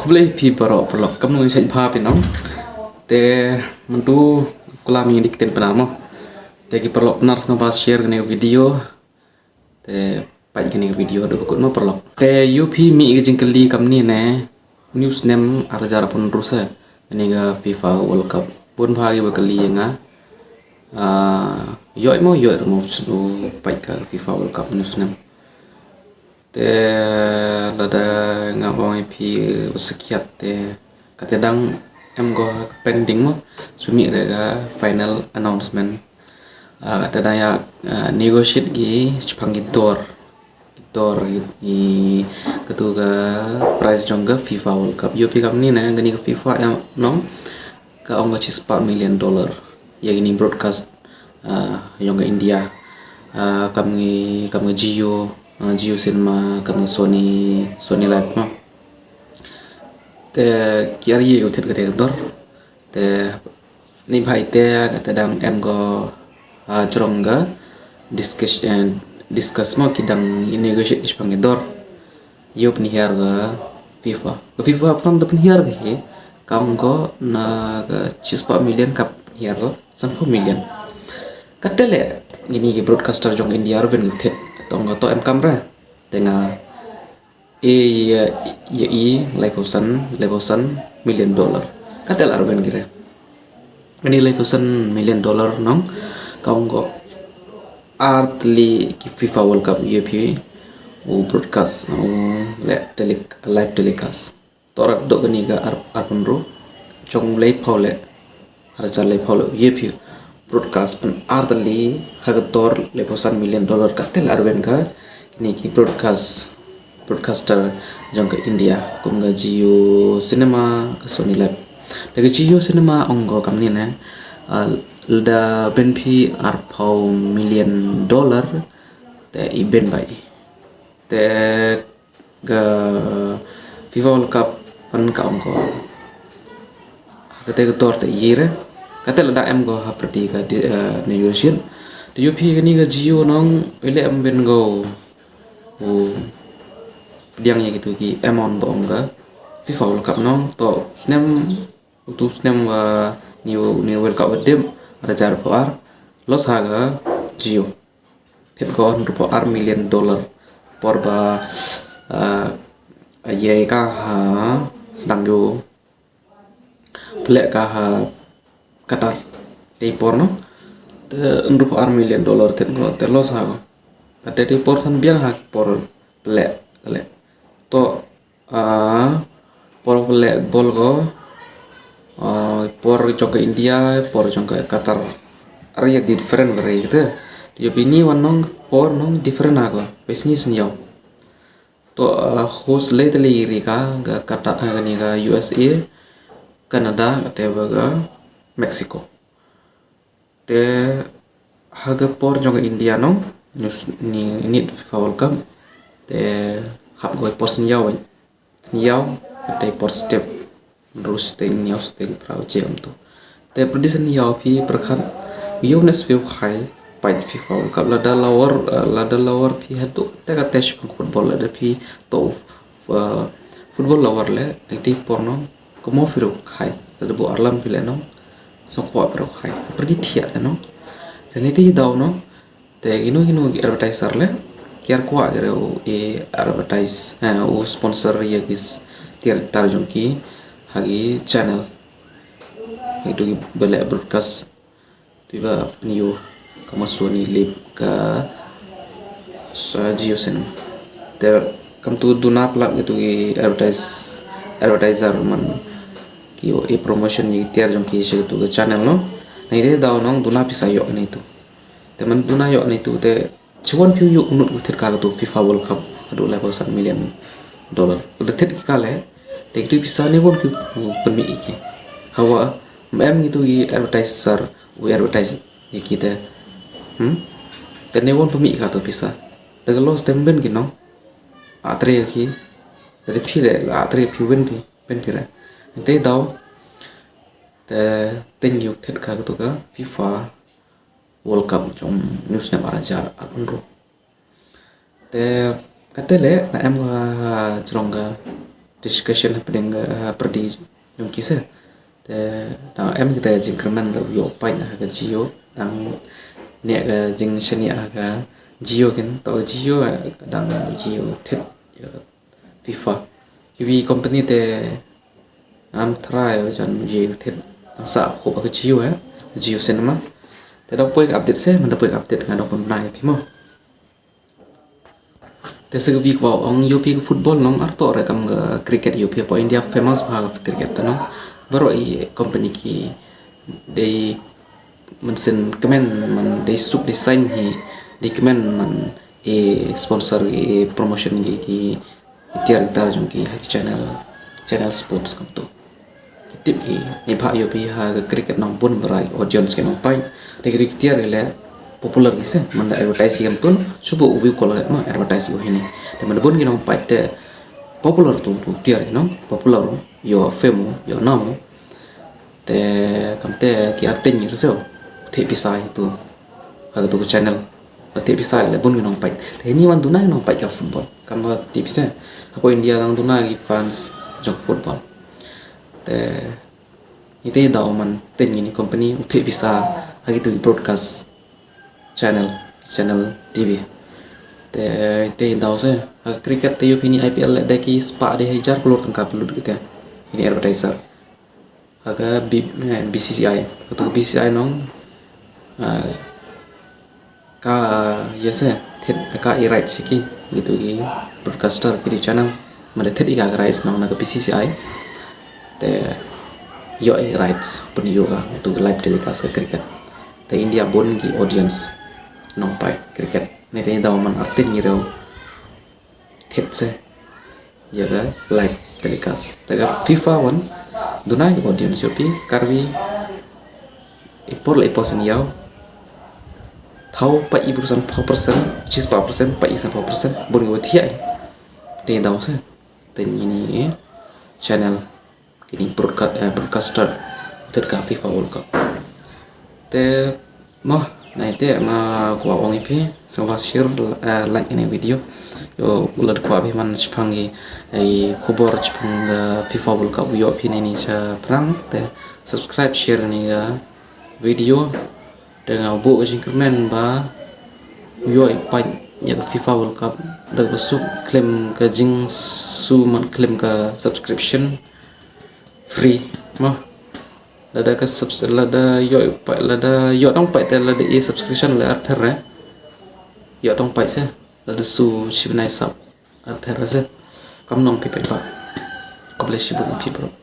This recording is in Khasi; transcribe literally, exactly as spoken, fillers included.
Khublei phi baroh paralok, kumno ngi shait bha phi nong. Te mynta khublei mynta ki ktien Pnar mo. Te ki paralok Pnar sngewbha share kane ka video. Te peit kane ka video haduh ba kut mo paralok. Te ïoh phi mih ka jingkylli kumne ne, une u snem ar hajar arphew hynriew se, kane ka FIFA World Cup. Bun bha kiba kylli ïa nga. Ah, ïoh mo, ïoh mo, shu peit ka FIFA World Cup une u snem. Te lada nga ong ïa phi ba sakhiat te, kata dang em ko pending mo, shu mih re ka final announcement. Ah, kata dang ïa, ah, negotiate ki shaphang ki dor. Ki dor ki, ki, katu ka prize jong ka FIFA World Cup. Ïoh phi kumne ne, kane ka FIFA ïa nong, ka ong ka shispah million dollar. Ïa kine broadcast, ah, jong ka India. Ah, kam ngi, kam ngi Jio, ah, Jio Cinema, kam ngi Sony, Sony Live mo. Te ki ar ïa u thied kata ka dor. Te ni bha ite kata dang em ko, ah, jrong ka discuss, eh, discuss mo ki dang negotiate shaphang ki dor. Ïoh pynhiar ka FIFA. Ka FIFA pang da pynhiar ka hi. Ka ong ko na ka shispah million ka pynhiar ko sanphew million. Kata le ngini ki broadcaster jong India ruh wen ki thied. Tong ko to em kam re. Te nga e ïa, ïa i laiphew san, laiphew san million dollar. Kata le ar wen ki re. Ani laiphew san million dollar nong, ka ong ko ar tylli ki FIFA World Cup ïoh phi u broadcast, u le tele-, live telecast. To rat dok kane ka ar, arphew hynriew, jong laiphew le, ar hajar laiphew le ïoh phi broadcast pyn ar tylli ha ka dor laiphew san million dollar, kata le ar wen ka kine ki broadcast, broadcaster jong ka India, kum ka Jio Cinema, ka Sony Live. Te ka Jio Cinema ong ko kumne ne, ah, lada ben phi arphew million dollar, te i ben bha. Te ka FIFA World Cup pan ka ong ko. Kata ka dor te ïa re. Kata le da em ko ha pyrdi ka di, eh, negotiation. Te ïoh phi kane ka Jio nong, i le em ben ko. U pdiang ïa kitu ki amount ba ong ka FIFA World Cup nong, to snem, utu snem wa ni, ni World Cup wa dip, ar hajar arphew ar, loss ha ka Jio. Thied ko hynriewphew ar million dollar. Por ba, ah, ïa ka ha sdang ïa u pynleh ka ha Qatar. Te por no. Te hynriewphew ar million dollar thied ko, te loss ha ko. Te te por than biang ha ki por pynleh, pynleh. To, ah, por pynleh bol ko, ah, por jong ka India, por jong ka Qatar. Ar ïa different ka re te. Ïoh phi ni wan nong por nong different ha ko. Phi sngew sngew. To, ah, host lei tylli ri ka, ka Qatar, ah, kane ka U S A, Canada, kata ba ka Mexico. Te ha ka por jong ka India nong, news ni, ni FIFA World Cup. Te hap ko por sngew, sngew, te por step. Hynriew siteng, hynñiew siteng, phra, u je kumtu. Te pyrdi sien ïa phi pyrkhat, ïoh ne sfew khai peit FIFA World Cup, lada lawar, eh, lada lawar phi haduh te ka test pang football, lada phi to, eh, football lawar le, nangta por nong, kumno phi ruh khai, lada buh arlam phi le nong, sngewkwah phi ruh khai. Pyrdi thiah te nong. Te nangta daw nong, te kino kino ki advertiser le, ki ar kwah ki ruh u advertise, eh, u sponsor ïa ki s-, tiar tar jong ki ha ki channel. Itu ki ba leh broadcast. Tu ba pynïoh ka ma Sony Live, ka sa Jio Cinema. Te kumtu duna palat kitu ki advertise, advertiser man ki ïoh i promotion ïa ki tiar jong ki sha kitu ki channel no. Nangta daw nong duna pisa ïoh kane tu. Te man duna ïoh kane tu te Chimon phi ïoh u nut u thied ka katu FIFA World Cup haduh laiphew san million dollar. Lada thied ki ka le, te kitu pisa ne wan ki pynmih ïa ki. Hawa, em kitu ki advertiser, u advertise ïa ki te. Hmm? Te ne wan pynmih ïa katu pisa. Da ka loss te ym ben ki nong. Atre ïa ki. Lada phi le, atre phi wen phi, wen phi re. Te daw, te teng ïoh thied ka katu ka FIFA World Cup jong une u snem ar hajar arphew hynriew. Te kata le, na em ka jrong ka discussion hapdeng ka, ha, pyrdi jong ki se. Te dang em kita jingkyrmen ruh ïoh pait ha ka Jio, dang ne ka jingshaniah ha ka Jio kin, to Jio, eh, dang Jio thied ïa FIFA. Kiwi company te ngam tharai jan Jio thied, dang sah khup ha ka Jio, eh, Jio Cinema. Te dang poi ka update se, man da poi ka update nga dang pynbna ïa phi mo. Te sa ka wi kwah ong ïoh phi ka football nong ar tok re kam ka cricket ïoh phi, hapoh India famous bha ka cricket te nong. Baroh i company ki dei mynsiem kmen man dei suk dei sign hi, dei kmen man i sponsor i promotion ki, ki tiar ki tar jong ki ha ki channel, channel sports kumto. Ki tip ki, ngi bha ïoh phi ha ka cricket nong bun bha audience ki nong pait. Te ki ri ki tiar ki leh popular ki se, man da advertise ki kam tun, shu buh view call leh ma advertise ïoh hini. Te man da bun ki nong pait te popular tu, tu tiar ki nong popular, ïoh fame, ïoh nam. Te kamte ki arteng ngi rsew, theh pisa itu. Ha tu ka channel. Theh pisa leh bun ki nong pait. Te hini wan duna ki nong pait ka football. Kam ba theh pisa. Hapoh India dang duna ki fans jong football. Te ite daw man teng ini company u theh pisa ha kitu ki broadcast channel, channel T V. Te ite daw se ha cricket te ïoh phi ni I P L leh da ki spah dei hajar klur tyngka pynlut kita. Ini advertiser. Ha ka B-, eh, B C C I. Katu ka B C C I nong, ah, ka, ïa se, thied ka i rights ki, kitu ki broadcaster ki di channel, man da thied i ka rights nong na ka B C C I. Te ïoh i rights pynïoh ka, tu live telecast ka cricket. Te India bun ki audience nong pait cricket. Ni te daw man arteng ngi rsew thied se ïa ka live telecast. Te ka FIFA wan duna ïa ka audience ïoh phi Karbi i por la i por sien ïaw. Thaw pait i bru san phaw percent, chispah percent, pait i san phaw percent, bun ki wa thiah i. Te daw se. Te ini, eh, channel. Kini broadca-, eh, broadcaster thied ka FIFA World Cup. Te mo, na ite ma kwah ong ïa phi, sngewbha share, eh, like ini video. Ïoh lada kwah phi man shaphang i, eh, khubor shaphang, eh, FIFA World Cup ïoh phi ini shaphrang. Te subscribe, share ini ka video. Te nga buh ka jingkyrmen ba ïoh i pait ïa ka FIFA World Cup da ba suk khlem ka jingsu man khlem ka subscription free. Mo. Lada ka subs-, lada ïoh i pait, lada ïoh tang pait te lada i subscription leh arpher re. Ïoh tang pait se lada su shibnai sap arpher re se. Kam nong phi pait ba. Khublei shibun phi bro.